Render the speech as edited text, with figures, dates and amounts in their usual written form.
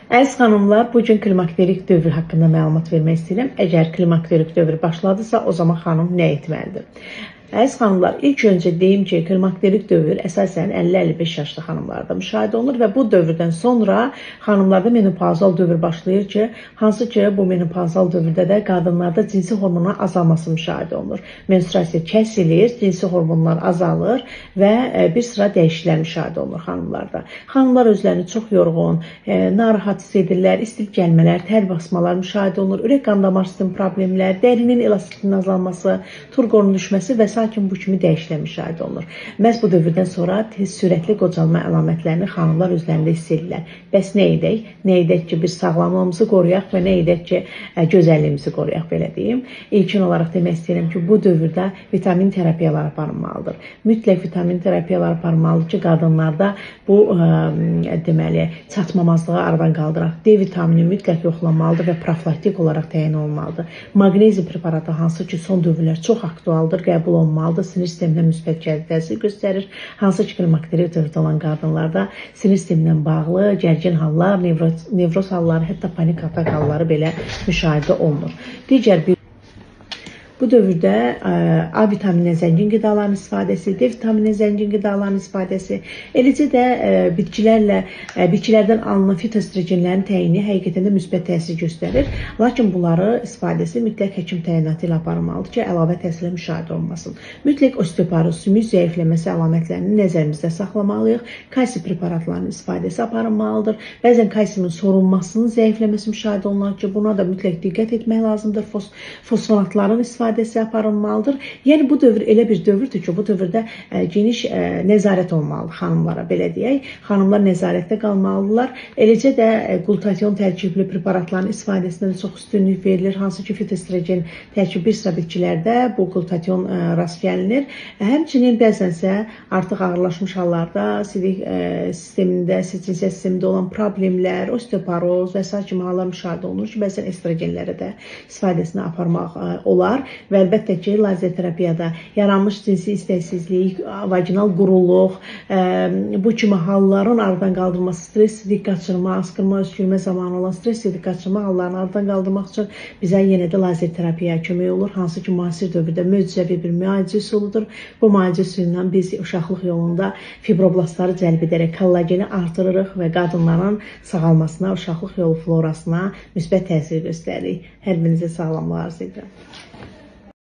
Əziz xanımlar, bu gün klimakterik dövr haqqında məlumat vermək istəyirəm. Əgər klimakterik dövr başladısa, o zaman xanım nə etməlidir? Əziz xanımlar, ilk öncə deyim ki, klimakterik dövr əsasən 50-55 yaşlı xanımlarda müşahidə olunur və bu dövrdən sonra xanımlarda menopauzal dövr başlayır ki, hansı ki bu menopauzal dövrdə də qadınlarda cinsi hormonun azalması müşahidə olunur. Menstruasiya kəsilir, cinsi hormonlar azalır və bir sıra dəyişikliklər müşahidə olunur xanımlarda. Xanımlar özlərini çox yorğun, narahat hiss edirlər, istilik gəlmələr, tər basmalar müşahidə olunur, ürək qan damar sistemi problemləri, dərinin elastikliğinin azalması, turqorun düşməsi və sakin bu kimi dəyişikliklər müşahidə olunur. Məhz bu dövrdən sonra tez sürətli qocalma əlamətlərini xanımlar özlərində hiss edirlər. Bəs nə edək? Nə edək ki, biz sağlamlığımızı qoruyaq və nə edək ki, gözəlliyimizi qoruyaq, belə deyim. İlkin olaraq demək istəyirəm ki, bu dövrdə vitamin terapiyaları aparılmalıdır. Mütləq vitamin terapiyaları aparılmalıdır ki, qadınlarda bu deməli çatmamazlığı aradan qaldıraq. D vitamini mütləq yoxlanmalıdır və profilaktik olaraq təyin olunmalıdır. Maqnezium preparatı hansı ki, son dövrlər çox aktualdır, qəbul olunmalıdır. Sinir sisteminə müsbət təsir göstərir. Hansı ki, klimakterik dövrdə olan qadınlarda sinir sisteminə bağlı gərgin hallar, nevroz halları, hətta panik atak halları belə müşahidə olunur. Digər bir bu dövrdə A vitamininə zəngin qidaların istifadəsi, D vitamininə zəngin qidaların istifadəsi, eləcə də bitkilərdən alınan fitoestrogenlərin təyini həqiqətən də müsbət təsir göstərir. Lakin bunları istifadəsi mütləq həkim təyinatı ilə aparılmalıdır ki, əlavə təsirlər müşahidə olunmasın. Mütləq osteoporoz, sümük zəifləməsi əlamətlərini nəzərimizdə saxlamalıyıq. Kalsi preparatlarının istifadəsi aparılmalıdır. Bəzən kalsiumun sorulmasının zəifləməsi müşahidə olunur ki, buna da mütləq diqqət etmək lazımdır. Fosfonatların istifadəsi aparılmalıdır. Yəni bu dövr elə bir dövrdür ki, bu dövrdə geniş nəzarət olmalıdır xanımlara, belə deyək. Xanımlar nəzarətdə qalmalıdırlar. Eləcə də qlutation tərkibli preparatların istifadəsinə də çox üstünlük verilir. Hansı ki, fitoestrogen tərkibli bir sıra bitkilərdə bu qlutation rast gəlinir. Həmçinin bəzənsə artıq ağırlaşmış hallarda sidik sistemində, cinsiyyət sistemində olan problemlər, osteoporoz və sair kimi hallar müşahidə olunur ki, bəzən estrogenlərə də istifadəsini aparmaq olar. Və əlbəttə ki, lazer terapiyada yaranmış cinsi istəksizlik, vaginal quruluq, bu kimi halların aradan qaldırılması, stres sidik qaçırma, asqırma, öskürmə zamanı olan stres sidik qaçırma hallarını aradan qaldırmaq üçün bizə yenə də lazer terapiya kömək olur. Hansı ki, müasir dövrdə möcüzəvi bir müalicə üsuludur. Bu müalicə üsulundan biz uşaqlıq yolunda fibroblastları cəlb edərək kollageni artırırıq və qadınların sağalmasına, uşaqlıq yolu florasına müsbət təsir göstəririk. Hər birinizə sağlamlıq arzu edirəm.